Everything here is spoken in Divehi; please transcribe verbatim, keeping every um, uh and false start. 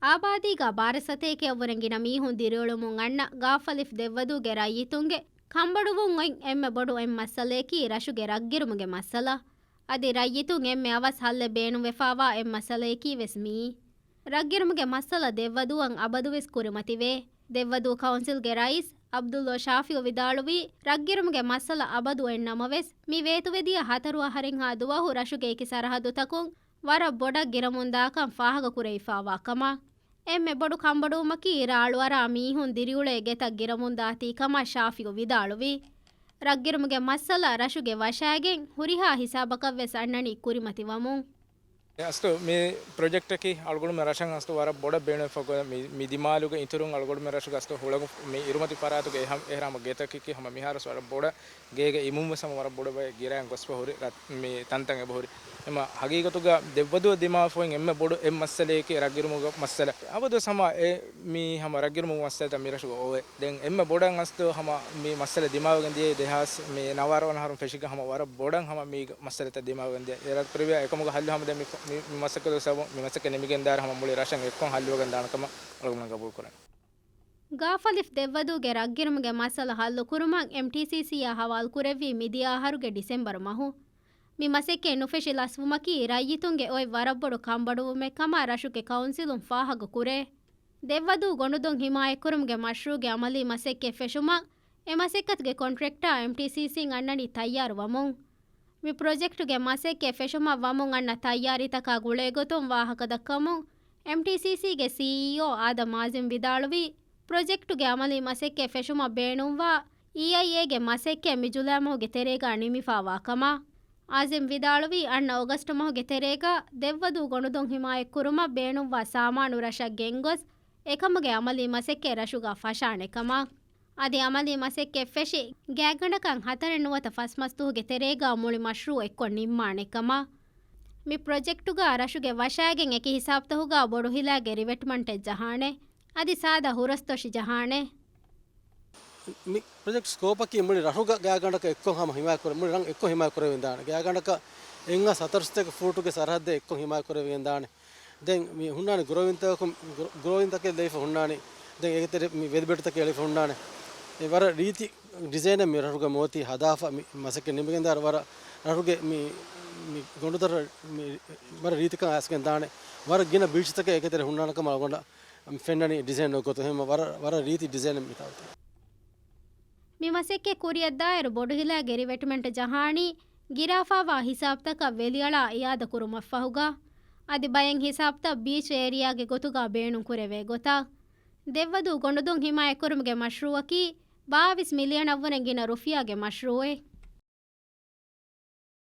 އާބާދީގަ ބާރަ ސަތޭކައަށްވުރެ ގިނަ މީހުން ދިރިއުޅެމުން އަންނަ ގާފަލިފް ދެއްވަދޫގެ ރައްޔިތުންގެ ކަންބޮޑުވުން އޮތް އެންމެ ބޮޑު އެއް މައްސަލަޔަކީ ރަށުގެ ރަށްގިރުމުގެ މައްސަލަ. އަދި ރައްޔިތުން އެންމެ އަވަސް ހައްލެއް ބޭނުންވެފަވާ އެއް މައްސަލަޔަކީ ވެސް މިއީ. ރަށްގިރުމުގެ މައްސަލަ ދެއްވަދޫއަށް އަބަދުވެސް ކުރިމަތިވޭ. ދެއްވަދޫ ކައުންސިލްގެ ރައީސް އަބްދުﷲ ޝާފިޢު ވިދާޅުވީ، ރަށްގިރުމުގެ މައްސަލަ އަބަދު އޮތް ނަމަވެސް، މި ވޭތުވެދިޔަ ހަތަރު އަހަރެއްހާ ދުވަހު ރަށުގެ އެކި ސަރަހައްދުތަކުން ވަރަށް ބޮޑަށް ގިރަމުންދާކަން ފާހަގަކުރެވިފަވާ ކަމަށް. އެންމެ ބޮޑު ކަންބޮޑުވުމަކީ، ރަށް އަޅުއަރާ މީހުން ދިރިއުޅޭ ގެތައް ގިރަމުންދާތީ ކަމަށް ޝާފިޢު ވިދާޅުވީ. ރަށްގިރުމުގެ މައްސަލަ ރަށުގެ ވަށާގެން ހުރިހާ ހިސާބަކަށްވެސް އަންނަނީ ކުރިމަތިވަމުން. އަސްލު މި ޕްރޮޖެކްޓަކީ އަޅުގަނޑުމެން ރަށަށް އަސްލު ވަރަށް ބޮޑަށް ބޭނުންވެފަ ގޮތަށް މި، މި ދިމާލުގެ އިތުރުން އަޅުގަނޑުމެން ރަށުގެ އަސްލު ހުޅަނގު މި އިރުމަތި ފަރާތުގެ އެހަ-، އެހެރާމަ ގެތަކަކީ ހަމަ މިހާރު ވަރަށް ބޮޑަށް ގޭގެ އިމުން ވެސް ހަމަ ވަރަށް ބޮޑަށް ބައެއް ގިރައިން ގޮސްފަ ހުރި ރަށް، މި ތަންތަން އެބަހުރި. އެމަ ހަގީގަތުގަ ދެއްވަދޫ ދިމާވެފަ އޮތް އެންމެ ބޮޑު އެއް މައްސަލަޔަކީ ރަށްގިރުމުގެ މައްސަލަ. އަބަދުވެސް ހަމަ އެ މި ހަމަ ރަށްގިރުމުގެ މައްސަލަތައް މި ރަށުގަ އޮވޭ. ދެން އެންމެ ބޮޑަށް އަސްލު ހަމަ މި މައްސަލަ ދިމާވެގެން ދިޔައީ ދެހާސް މި ނަވާރަ ވަނަ އަހަރުން ފެށިގެން ހަމަ ވަރަށް ބޮޑަށް ހަމަ މީގަ މައްސަލަތައް ދިމާވެގެން ދިޔަ. އެ ރަށް ކުރެވިޔާ އެކަމުގަ ހައްލު ހަމަ ދެން މި، މި، މި މަސައްކަތުގެ ސަބަބުން މި މަސައްކަތް ނިމިގެންދާއިރު ހަމަ މުޅި ރަށަށް އެއްކޮށް ހައްލުވެގެން ދާނެ ކަމަށް އަޅުގަނޑުމެން ގަބޫލު ކުރަން. ގާފަލިފް ދެއްވަދޫގެ ރަށްގިރުމުގެ މައްސަލަ ހައްލުކުރުމަށް އެމްޓީސީސީއާ ހަވާލުކުރެއްވީ މިދިޔަ އަހަރުގެ ޑިސެމްބަރު މަހު. މި މަސައްކަތް ނުފެށި ލަސްވުމަކީ ރައްޔިތުންގެ އޮތް ވަރަށް ބޮޑު ކަންބޮޑުވުމެއް ކަމަށް ރަށުގެ ކައުންސިލުން ފާހަގަކުރޭ. ދެއްވަދޫ ގޮނޑުދޮށް ހިމާޔަތްކުރުމުގެ މަޝްރޫޢުގެ އަމަލީ މަސައްކަތް ފެށުމަށް އެ މަސައްކަތުގެ ކޮންޓްރެކްޓާ އެމްޓީސީސީން އަންނަނީ ތައްޔާރުވަމުން. މި ޕްރޮޖެކްޓުގެ މަސައްކަތް ފެށުމަށް ވަމުން އަންނަ ތައްޔާރީތަކާ ގުޅޭގޮތުން ވާހަކަދައްކަމުން، އެމްޓީސީސީގެ ސީއީއޯ އާދަމް އާޒިމް ވިދާޅުވީ، ޕްރޮޖެކްޓުގެ އަމަލީ މަސައްކަތް ފެށުމަށް ބޭނުންވާ އީއައިއޭގެ މަސައްކަތް މި ޖުލައި މަހުގެ ތެރޭގަ ނިމިފާވާ ކަމަށް. އާޒިމް ވިދާޅުވީ، އަންނަ އޮގަސްޓް މަހުގެ ތެރޭގަ ދެއްވަދޫ ގޮނޑުދޮށް ހިމާޔަތްކުރުމަށް ބޭނުންވާ ސާމާނު ރަށަށް ގެންގޮސް، އެކަމުގެ އަމަލީ މަސައްކަތް ރަށުގަ ފަށާނެ ކަމަށް. އަދި އަމަލީ މަސައްކަތް ފެށި، ގާތްގަނޑަކަށް ހަތަރެއް ނުވަތަ ފަސް މަސްދުވަހުގެ ތެރޭގަ މުޅި މަޝްރޫޢު އެއްކޮށް ނިންމާނެ ކަމަށް. މި ޕްރޮޖެކްޓުގަ ރަށުގެ ވަށާގެން އެކި ހިސާބުތަކުގަ ބޮޑުހިލާގެ ރިވެޓްމަންޓެއް ޖަހާނެ. އަދި ސާދަ ހުރަސްތޮށި ޖަހާނެ. މި ޕްރޮޖެކްޓް ސްކޯޕަކީ މުޅި ރަށުގަ ގާތްގަނޑަކަށް އެއްކޮށް ހަމަ ހިމާޔަތްކުރެ-، މުޅި ރަށް އެއްކޮށް ހިމާޔަތްކުރެވިގެންދާނެ. ގާތްގަނޑަކަށް އެއްހާސް ހަތަރުސަތޭކަ ފޫޓުގެ ސަރަހައްދެއް އެއްކޮށް ހިމާޔަތްކުރެވިގެންދާނެ. ދެން މި ހުންނާނެ ގުރޯއިންތަކަކުން، ގުރޯ-، ގުރޯއިންތަކެއް ލެވިފަ ހުންނާނެ. ދެން އޭގެތެރެ މި ވެލިބެޑްތަކެއް އެޅިފަ ހުންނާނެ. އެ ވަރަށް ރީތި ޑިޒައިނެއް މި ރަށުގަ މިއޮތީ ހަދާފަ މި މަސައްކަތް ނިމިގެންދާއިރު ވަރަށް ރަށުގެ މި، މި ގޮނޑުދޮށް މި ވަރަށް ރީތިކަން އައިސްގެން ދާނެ. ވަރަށް ގިނަ ބީޗްތަކެއް އޭގެތެރެ ހުންނާނެ ކަމަށް އަޅުގަނޑަށް ފެންނަނީ ޑިޒައިން ގޮތުން. އެހެން ވަރަށް، ވަރަށް ރީތި ޑިޒައިނެއް މިތާ އޮތީ. މި މަސައްކަތް ކުރިއަށްދާއިރު ބޮޑުހިލާގެ ރިވެޓްމަންޓް ޖަހާނީ ގިރާފާވާ ހިސާބުތަކަށް ވެލިއަޅާ އިއާދަކުރުމަށްފަހުގަ. އަދި ބައެއް ހިސާބުތައް ބީޗް އޭރިއާގެ ގޮތުގަ ބޭނުންކުރެވޭ ގޮތަށް. ދެއްވަދޫ ގޮނޑުދޮށް ހިމާޔަތްކުރުމުގެ މަޝްރޫއަކީ ބާވީސް މިލިއަނަށްވުރެ ގިނަ ރުފިޔާގެ މަޝްރޫއެއް.